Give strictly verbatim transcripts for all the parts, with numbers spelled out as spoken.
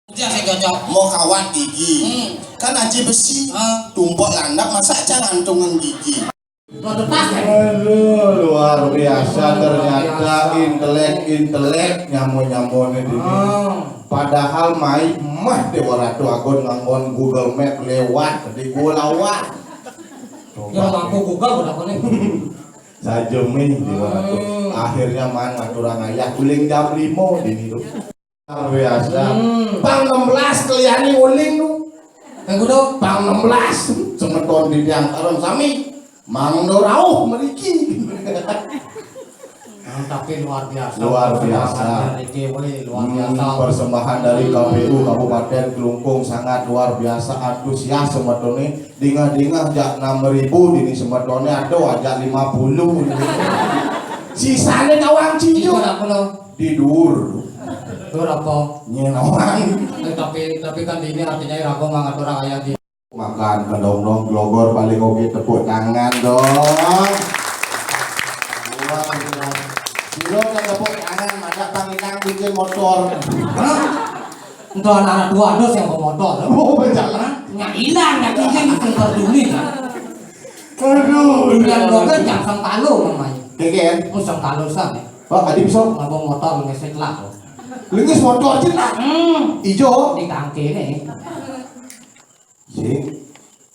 Itu yang saya cocok. Mau kawat gigi. Hmm. Kan aji besi. Ah. Tumpuk landap, masa aja ngantungan gigi. Mau tuntas, ya? Aduh, luar biasa ternyata intelek-intelek nyamuk-nyamuk ini. Oh. Padahal mai mah Dewa Ratu Agon nganggon Google Map lewat di Gua Lawar. Coba. Yang mampu Google udah konek. Saja mih Dewa Ratu. Hmm. Akhirnya man ngaturang ayah uling jam lima dini tuh. Luar biasa. Hmm. Pang enam belas keliani uling nu. Kayak gitu. Pang enam belas semeton di tiang tarung sami. Mangdo rauh meriki. Nah, tapi luar biasa. Luar biasa. Persembahan dari G W, luar biasa. Hmm, persembahan dari K P U Kabupaten Klungkung sangat luar biasa antusias semeton nih. Dingah-dingah jak enam ribu dini semetonnya ada ajak lima puluh. Sisanya tawang cincin. Itu apa lo? Tidur. Tidur apa? Nyenawang. Eh, tapi tapi kan ini artinya irago mangatur ayah di makan kedong-dong glogor balik kopi tepuk tangan dong. Luar biasa. Siro kan tepuk tangan, ada panggilan bikin motor. Hah? Entah anak-anak tua dos yang bawa motor. Oh, betul. Hah? Nggak hilang, nggak cincin, itu peduli. Aduh. Yang blogger jam sengkalo namanya. Keken. Oh, sengkalo san, ya. Pak, tadi bisa. Nggak bawa motor, ngesek lah. Lengis motor aja lah. Hmm. Ijo. Di tangke nih. Sing.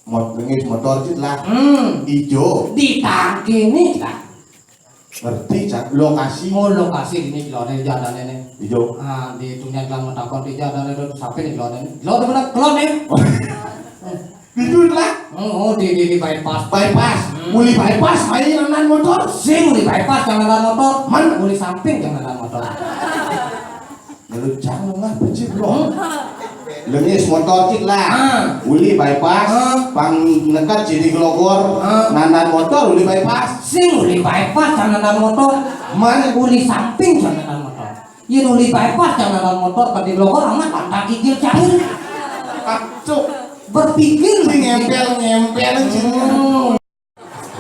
Mot lengis motor aja lah. Hmm. Ijo. Di tangke nih lah. Ngerti, Cak? Lokasi. Oh, lokasi ini kelone jadane nih. Ijo. Ah, di dunia iklan mau takon di jadane itu sampai nih kelone. Kelone mana? Kelone. Tidur lah. Oh, oh, di, di, di bypass. Bypass. Hmm. Muli bypass, main nanan motor. Sing muli bypass, jangan nanan motor. Man? Muli samping, jangan nanan motor. Lalu jangan lah, becik loh. Hmm. Lengis motor cik lah. Ah. Uli bypass, ah, pang nekat jadi gelogor. Ah. Nanan motor uli bypass. Sing uli bypass, jangan nanan motor. Man? Uli samping, jangan nanan motor. Yen uli bypass, jangan nanan motor, pada gelogor amat, pantang gigil cair. Cuk. Berpikir. Sing ngempel, ngempel, cik. Hmm.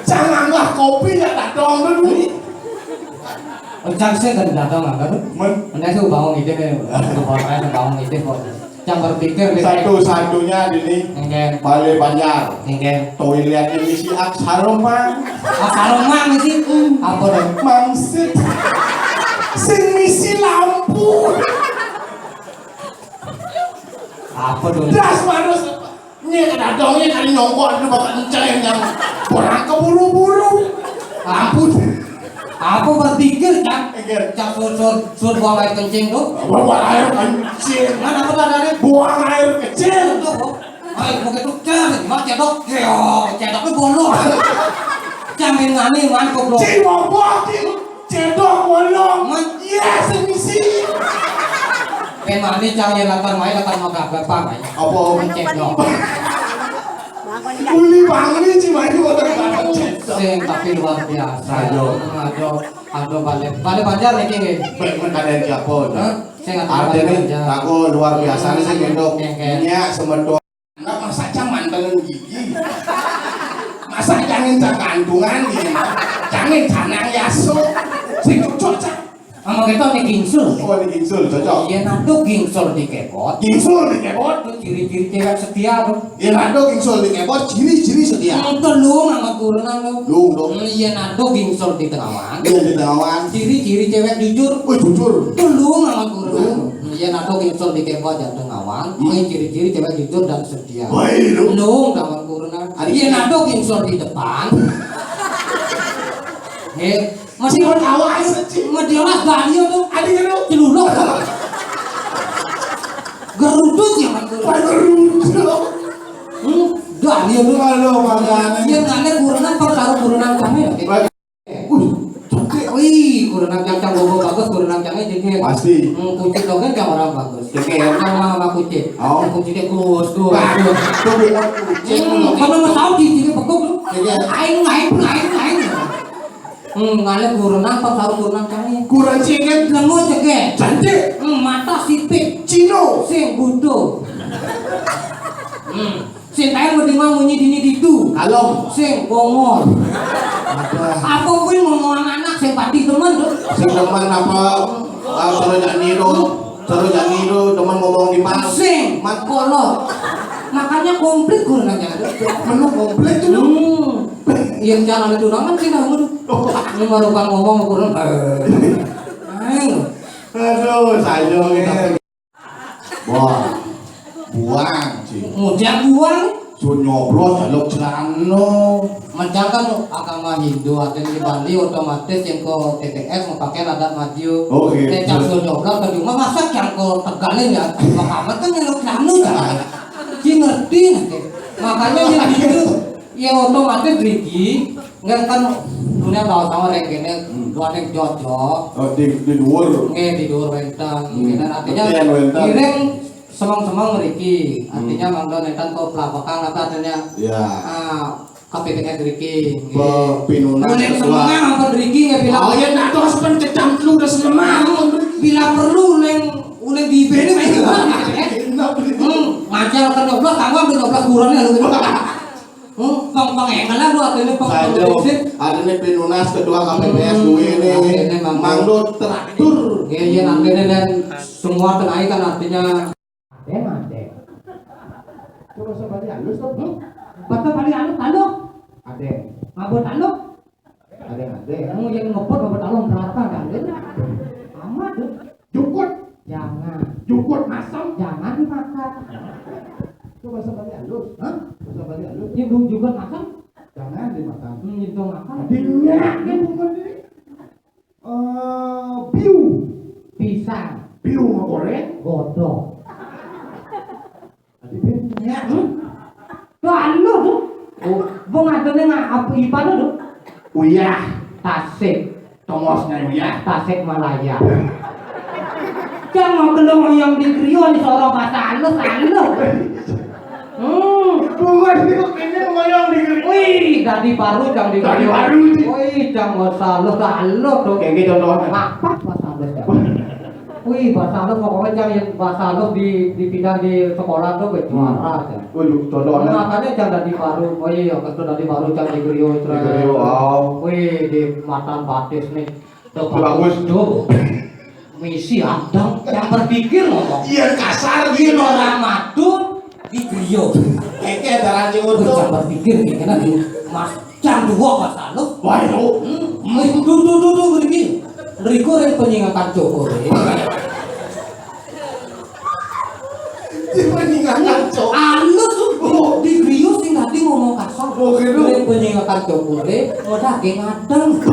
Janganlah kopi ya datang dulu. Cang sih kan datang apa tuh? Men. Anda sih bangun itu nih, bangun itu kok. Cang berpikir gitu. Satu-satunya di ini. Oke. Balai Banjar. Oke. Toiletnya misi ak saromang. Ah, saromang misi. Apa dong? Mangsit. Sing misi lampu. Apa dong? Das manus. Ini kadang-kadang ini kali nyongkok itu bakal enceng yang orang keburu-buru. Ampun. Aku berpikir, Cang. Iya. Cang sur, sur, sur buang air kencing tuh. Buang air kencing. Mana apa tadi? Buang air kecil. Tuh. Ayo, mau gitu, Cang. Cedok. Yo, cedoknya bolong. Cang, main ngani, man, goblok. Cing, mau buang, cing. Cedok bolong. Yes, misi. Pemane cang yen latar mae latar magah bapak mae. Apa? Cedok. Uli bangun iki mae motor bapak cedok. Sing tapi luar biasa. Aduh. Aduh, aduh balik. Balik Banjar iki nggih. Baik men kalian siapa? Hah? Sing atur Artinya Banjar. Aku luar biasa nih sing ngendok. Nggih, nggih. Nyak semedo. Nah, masa cang mantengan gigi? Masa jangan cang gantungan gini? Jangan canang yaso. Sing cocok cang. Ngomong kita nih gingsul. Oh, ini gingsul cocok. Iya, nah tuh gingsul dikepot. Gingsul dikepot. Itu ciri-ciri cewek setia tuh. Iya, nah tuh gingsul dikepot, ciri-ciri setia. Hmm, tuh lu nggak turunan lu. Lu dong. Hmm, iya, nah tuh gingsul di tengah. Iya, di tengah. Ciri-ciri cewek jujur. Wih, jujur. Tuh lu nggak turunan. Lu. Hmm, iya, nah tuh gingsul dikepot jangan tengah. Wah, hmm. Ini ciri-ciri cewek jujur dan setia. Woi, lu. Lu nggak kurungan. Ari iya nado gingsul di depan. Heh, masih mau tawa aja sih. Mau diolah Dario tuh. Adi kan lu. Celuluk. Geruduk ya, Mas. Wah, geruduk. Hmm, Dario tuh. Halo, makanya. Iya, nggak ada kurungan, pas taruh kurungan kami ya. Wih, cantik. Wih, kurungan cang-cang bobo bagus, kurungan cangnya jengkel. Pasti. Hmm, kucing dong kan cang orang bagus. Jengkel. Cang orang sama kucing. Oh. Kucingnya gus, gus, gus. Tuh bilang kucing. Hmm, kalau mau tahu di sini pekuk lu. Jengkel. Aing, aing, aing, aing. Hmm, ngalih kurungan, pas taruh kurungan cangnya. Kurang cingin. Lengo jengkel. Cantik. Hmm, mata sipit. Cino. Sing butuh. Hmm. Sing kae mending mau munyi dini ditu. Kalem. Sing bongol. Apa? Apa kuwi ngomongan anak sing pati temen tuh? Sing temen apa? Ah, terus nyanyi dong. Terus yang itu teman ngomong di mana? Sing, mat kolok. Makanya komplit guru nanya. Menu komplit itu. Hmm. Yang jalan itu orang kan sih dah, waduh. Ini baru kan ngomong guru. Eh. Ayo. Aduh, saya ini. Wah, buang sih. Ngujak buang. Sun nyoblos jaluk celana. Mencang kan agama Hindu, ada di Bali otomatis yang ke T P S mau pakai adat maju. Oke. Teh cang sun nyoblos ke rumah, masa cang ke tegalin ya? Muhammad kan jaluk celana kan. Dia ngerti nanti. Makanya yang gitu, ya otomatis Riki, nggak kan dunia tahu sama rek ini, Hmm. dua yang cocok. Oh, di, di dhuwur. Nggih, di dhuwur wénten. Hmm. Nggih, dan artinya Betul, wénten. Ngiring semeng-semeng mriki. Artinya Hmm. mangga nénten kok pelabekan apa artinya? Ya. Ah, K P P S mriki. Nggih. Pe-, pinunas Ngiring ketua. Semeng apa mriki nggih, bila Oh, ya, nak terus pun kecam telu udah semeng. Bila perlu uling, uling bibir ini, Mas. Enak, bener. Hmm, ngajar ke nyoblos, kamu ambil nyoblos buronnya, lu. Hmm, pang, pang, enggak lah, lu artinya pang, Saya pang, jawab, pang, artinya pinunas ketua K P P S Hmm, duwe ini. Artinya mangga. Mangga teratur. Iya, iya, artinya dan semua tenai kan artinya. Ada, ada. Coba coba halus tuh. Hmm? Baca paling halus, halus. Ada. Ngabut halus. Ada, ada. Kamu yang ngebut ngabut halus merata kan? Amat tuh. Jukut. Jangan. Jukut masam. Jangan dimakan. Coba coba halus. Hah? Coba coba halus. Ini belum juga makan. Jangan dimakan. Hmm, itu makan. Dinyak, dia bukan ini. Eh, biu. Pisang. Biu mau goreng? Godok. Tadi biu. Ya, hmm? Lalu tuh. Oh, bung adanya nggak apa ipan tuh? Uyah. Tasik. Tongosnya uyah. Tasik Malaya. Jangan mau kelong yang di Griyo di sorong bahasa halus, halus. Hmm. Bunga itu kayaknya ngoyong di geri. Wih, dadi baru cang di Dadi Griyo. Baru, Ci. Wih, cang bahasa halus, halus tuh. Kayak gitu, contohnya. Apa bahasa halus ya? Wih, bahasa halus pokoknya cang yang bahasa halus di, dipindah di sekolah tuh, wih, Hmm. juara, cang. Waduh, contohnya. Makanya cang dadi baru. Oh iya, kan tuh dadi baru cang di Griyo, Di Griyo, wow. Wih, di matan batis nih. Tuh, bagus. Tuh. Misi adang yang berpikir ngomong. Iya, kasar gitu. Orang matur di Griyo. Keke ada ranjing Tuh, utuh. Yang berpikir nih, kena di Mas Cang dua Mas Anu. Wah, itu. Hmm, hmm, tuh, tuh, tuh, tuh, begini. Beriku yang penyingakan cokor, ya. Dia penyingakan cokor. Anu tuh, di Griyo sing tadi ngomong kasar. Oh, gitu. Yang penyingakan cokor, ya. Mau daging adang.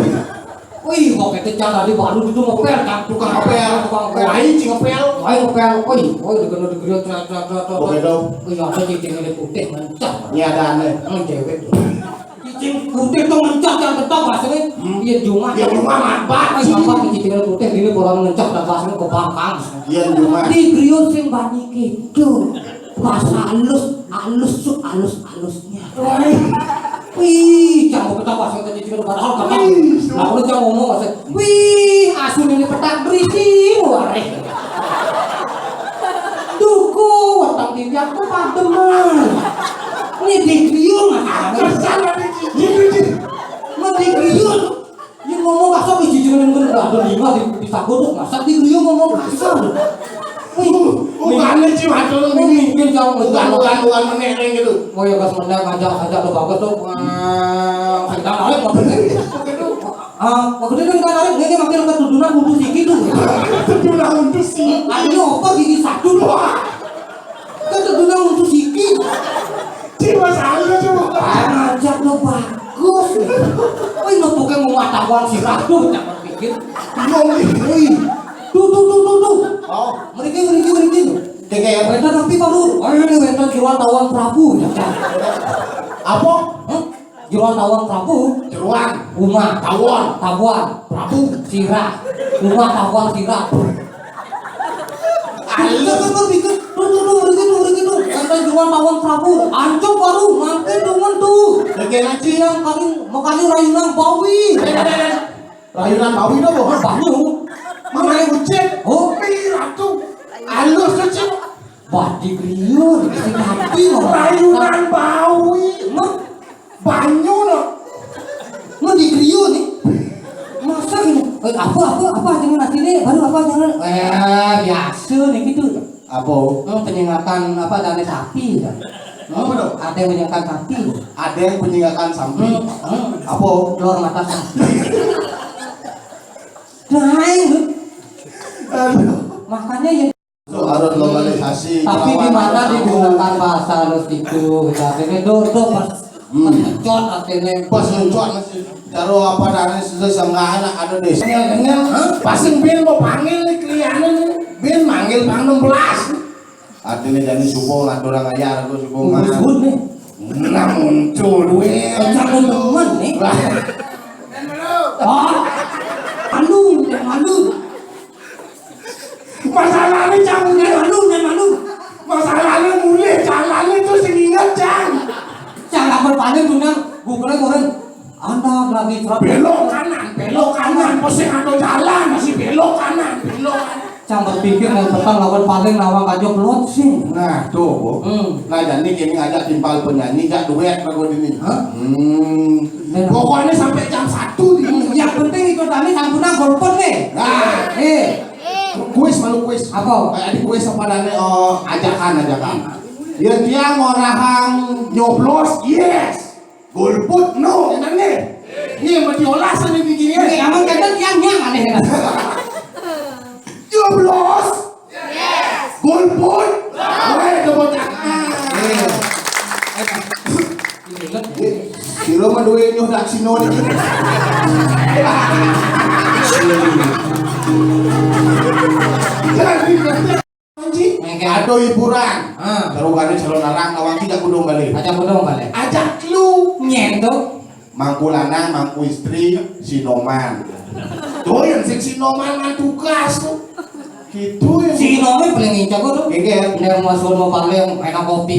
Wih, kok kete cang tadi baru itu ngepel, cang tukang ngepel, tukang ngepel. Lain sih ngepel. Lain ngepel, wih, wih, dikena di Griyo, trot, trot, trot, trot. Oke, dong. Wih, ada cicing ini putih, mencah. Ini ada aneh. Hmm, cewek tuh. Cicing putih tuh mencah, yang tetap rasanya. Hmm. Iya, cuma. Ya, cuma mabat. Wih, apa nih cicing ini putih, gini, pulang mencah, dan rasanya ke bangkang. Iya, cuma. Di Griyo sing bani gitu. Bahasa halus, halus, su-, halus, halusnya. Wih. Wih, cang mau ketawa, saya tadi juga padahal kata. Wih, su- Nah, kalau cang ngomong, saya, "Wih, asun ini petak berisi, wareh." Duku, watang tinjak tuh pademan. Ini di Griyo, Mas. Apa salah di Griyo? Ini di Griyo. Yang ngomong kasar di jijingan yang kena ada lima di, di saku tuh, masa di Griyo ngomong kasar? Wih, oh, wih. Bukan sih, waduh, oh, ini. Mungkin cang bukan, bukan, bukan meneh gitu. Oh ya, pas meneh ngajak, ngajak lo bagus tuh. Wah, kita narik motornya. Ah, waktu itu kita narik, ini makin ketudunan untuk si gitu. Ketudunan untuk si. Akhirnya apa gigi satu? Wah. Kan terbilang untuk siki. Jiwa saya coba. Ngajak lo bagus. Wih, lo pokoknya mau mata wan si Ratu, jangan pikir. Bingung nih. Wih. Tuh, tuh, tuh, tuh, tuh. Oh. Mereka, mereka, mereka. Kayak, kayak mereka tapi baru. Oh, ini mereka jual tawon Prabu. Ya, kan? Apa? Hah? Jeroan tawon Prabu. Jeroan. Umah. Tawon. Tawon. Prabu. Sirah. Umah tawon sirah. Ayo. Tuh, tuh, tuh, tuh, tuh, tuh, tuh, tuh, tuh, tuh. Sampai jeroan tawon Prabu. Ancok baru, mampir dengan tuh. Lagi ngaji. Yang kami, makanya rayunan bawi. Eh, eh, eh, eh. Rayunan bawi itu apa? Banyu. Mana yang ucit? Oh. Ih, ratu. Halus tuh, Cik. Wah, di Griyo, di sini hati loh. Rayunan bawi. Mah, banyu loh. Mau di Griyo nih. Masa gini? Apa, apa, apa jangan asli ni? Baru apa jangan? Eh, biasa ni gitu. Apa? Hmm, penyengakan apa, dana sapi dah. Apa tu? Ada yang menyengakan sapi. Ada yang penyengakan sapi. Hmm, hmm. Apa? Keluar mata sapi. Lain tu. Aduh. Makanya yang So, harus globalisasi. Tapi di mana digunakan bahasa harus itu? Kita ini duduk pas Hmm. Pas nyucot artinya. Pas nyucot masih. Cara apa, dana sesenggah anak ada desa. Kenyal, kenyal. Hah? Pas bin mau panggil nih kliennya nih. Bin manggil pang enam belas. Artinya jadi subuh lah orang ajar aku subuh. Bubur mah. Sebut nih. Nah, muncul duit. Kencang teman nih. Lah. Oh, malu, malu. Masalahnya cang, jangan malu, jangan malu. Masalahnya mulai jalan itu sing inget, cang. Cang lapar paling punya Google orang. Anda lagi cerap. Belok kanan, belok kanan. Masih ada jalan, masih belok kanan, belok kanan. Cang berpikir yang petang lawan paling nawang kajo pelot sih. Nah, tuh, Bu. Hmm. Nah, jadi kini ngajak timpal penyanyi, jak duet lagu ini. Hah? Hmm. Pokoknya sampai jam satu di. Yang penting itu tadi santunan golput nih. Nah. Eh. Kuis malu kuis. Apa? Eh, ada kuis apa dane, oh, ajakan, ajakan. Ya, dia ngorahang nyoblos, yes. Golput, no, enak nih. Ini yang berarti olasan nih bikinnya. Oke, aman kata tiang yang aneh. Nyoblos. Yes. Golput. Woi, tepuk tangan. Iya. Ini ingat. Kira mah duwe nyuh dak sino nih. Jadi, ada hiburan. Ah. Taruh kali calon arang, lawan tidak kudung balik. Ajak kudung balik. Ajak lu. Nyen tuh. Mangku lanang, mangku istri, sinoman. Tuh yang sing sinoman man tugas tuh. Gitu ya. Si Inomi paling injak tuh. Iya. Dia mau suruh mau paling enak kopi.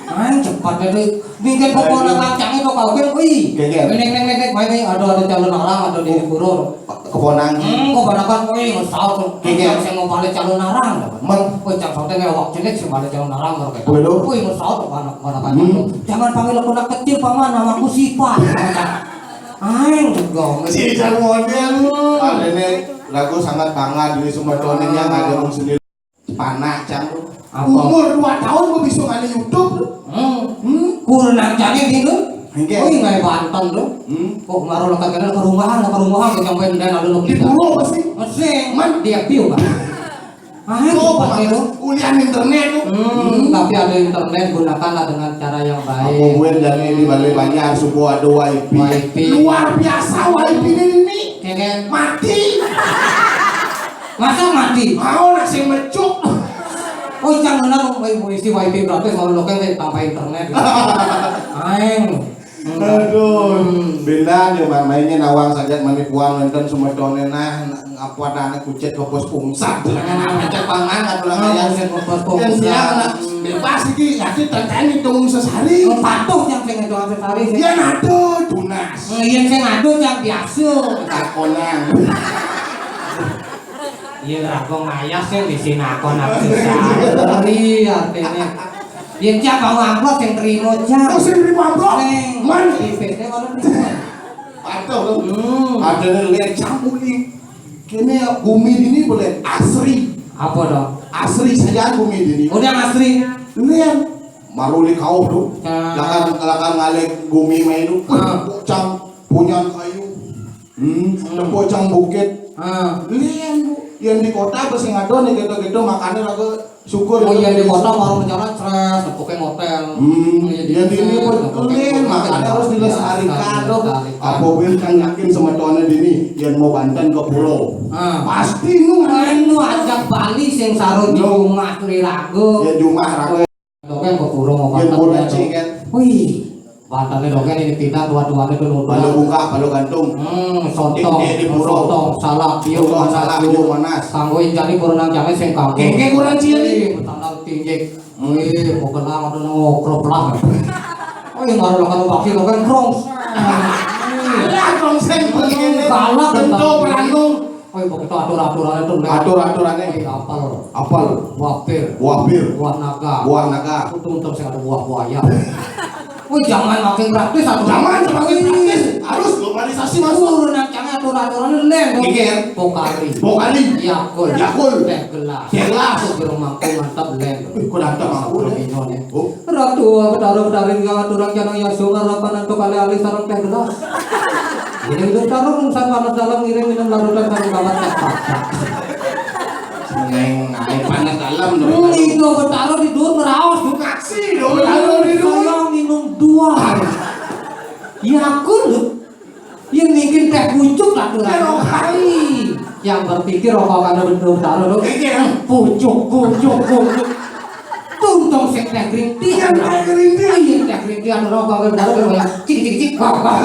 Main cepat itu. Bikin pokoknya kancang itu kau kan, wih. Iya. Neng, neng, neng, neng, main nih, ada, ada calon arang, ada di guru. Keponang. Hmm, keponakan, wih, ngesal tuh. Iya. Saya mau paling calon arang. Men. Wih, cang sampai ngewak jenik sih paling calon arang, mereka. Betul. Wih, ngesal tuh anak, anak. Hmm. Jangan panggil aku anak kecil, paman, namaku Sipa. Aing juga. Si Ijang model. Ada nih lagu sangat bangga diri semua cowok yang ada sendiri. Panah cang tuh. Apa? Umur dua tahun gua bisa ngalih YouTube tuh. Hmm. Hmm. Kurang cari gitu. Enggak. Oh, ngai Banten tuh. Hmm. Kok ngaruh lekat kena ke rumahan, ke rumahan, ke sampai dan ada lu. Di pulau pasti. Masih. Man. Dia piu, Pak. Ah, tuh, cepat itu. Ulian internet tuh. Hmm, hmm, tapi ada internet, gunakanlah dengan cara yang baik. Aku gue jadi di Bali Banjar, suku ada wifi. Wifi. Luar biasa wifi ini nih. Ya kan? Mati. Masa mati? Mau nasi mecuk. Oh, jangan lah, mau isi wifi berarti kalau lo kan tanpa internet. Aing. Aduh, beda aja man mainnya nawang saja manipuan nonton semua cone nah apa dana kucet ke pos pungsat dengan apa cek pangan atau lah kayak pos pungsat. Bebas iki nanti tentang hitung sesari. Patuh yang pengen doang sesari sih. Ya nado tunas. Iya, saya ngadu yang biasa. Takonan. Iya, rago ngayas yang di sini aku nafsu sari artinya. Yang cak mau amplop yang terima cak. Oh, sing terima amplop. Sing. Man. Di P T kalau terima. Patuh tuh. Hmm. Ada lihat campur nih. Kene bumi ini boleh asri. Apa dong? Asri saja bumi ini. Udah asri. Lihat. Maruli kau tuh. Nah. Lakan lakan ngalek bumi main tuh. Ah. Cang punya kayu. Hmm, hmm. Tepuk cang bukit. Ah. Lian, Bu. Yang di kota pasti ngadon nih gitu-gitu, makanya lagu syukur. Oh, iya, di kota baru menjalan, stres, tepuknya motel. Hmm, iya, yang di ini pun kelian, makanya harus dilestarikan tuh. Apa gue kan yakin sama tuannya dini, yang mau Banten ke pulau. Ah. Pasti nu. Lain nu ajak Bali sing saru di rumah turi ragu. Ya, di rumah ragu. Dongeng ke pura mau Banten. Wih, Banten dongeng ini pindah tua-tuanya dulu. Balu buka, balu gantung. Hmm, sontong. Di pura. Sontong, salak, piu, sontong, salak, piu, manas. Kanggo injani kurang jane sing kanggo. Kengke kurang cilik. Wih, bertambah tinggi. Wih, mau kenal ada ngokrop lah. Oh, yang baru lakukan wakil dongeng krong. Lah, krong sing begini. Salah, bentuk, pelanggung. Oh, iya, kita atur-aturannya tuh, Lek. Atur-aturannya. Oh, iya, apal. Apal. Wapir. Wapir. Buah naga. Buah naga. Itu untung saya ada buah buaya. Wih, jangan makin praktis, atuh. Jangan semakin praktis. Harus globalisasi masuk. Turun yang jangan Aturan-aturan lén. Gigir. Pokari. Pokari. Yakult. Yakult. Teh gelas. Teh gelas. Kok mangkuk mantap lén. Wih, kok mantap mangkuk, lén? Minum, ya. Oh. Ratu Betara Betara ing aturan Canang Yasuna rapan antuk alih-alih sareng teh gelas. Ini hidup taruh urusan panas dalam ngiring minum larutan sareng kawat teh panas. Neng, ai panas dalam. Hmm, itu Betara di dur ngeraos. Kaksi dong, lalu di dur. Saya minum dua. Yakult. Yang mungkin teh pucuk lah tuh. Yang berpikir rokok karena bener taruh tuh. Iya. Pucuk, pucuk, pucuk. Tuntung sing teh green tea. Iya, teh green tea. Iya, teh green tea anu rokok kan baru kan ya. Cik, cik, cik, kok, kok.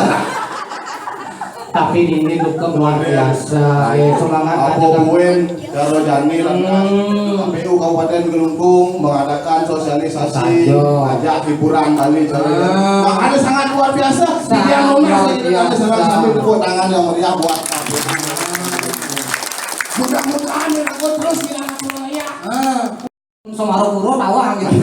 Tapi ini tuh luar biasa. Ya, semangat apa aja, Kang. Buen? Karo Jani lengkap. Hmm. K P U Kabupaten Gelungkung mengadakan sosialisasi, ayo, ngajak hiburan Bali, coy. Ah. Makanya sangat luar biasa. Sangat luar biasa. Yang lunas ini, sangat, sambil tepuk tangan yang meriah buat K P U. Mudah-mudahan ya, aku terus ya, anak ya. Ah. Semaro pura tawang gitu.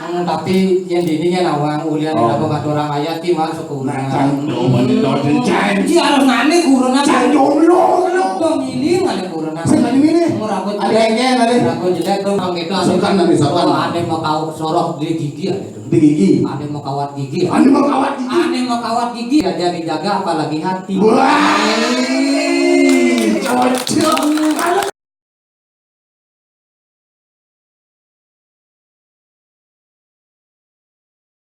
Hmm, tapi yang dininya nawang ulian, oh, apa kata orang ayat ki mal sepuluh. Nah, kan, dong, ini dong, ini, Cen. Iya, harus nane kurunan. Cen, jomblo, lu. Dong, ini nane kurunan. Sing nane ini. Mau ragu ada jelek. Yang nane. Ragu jelek tuh, bang, itu ada. Misalkan, misalkan. Oh, ada mau kau sorok di gigi ada tuh. Di gigi. Ada mau kawat gigi. Ada mau kawat gigi. Ada mau kawat gigi. Ada dijaga apalagi hati. Wah.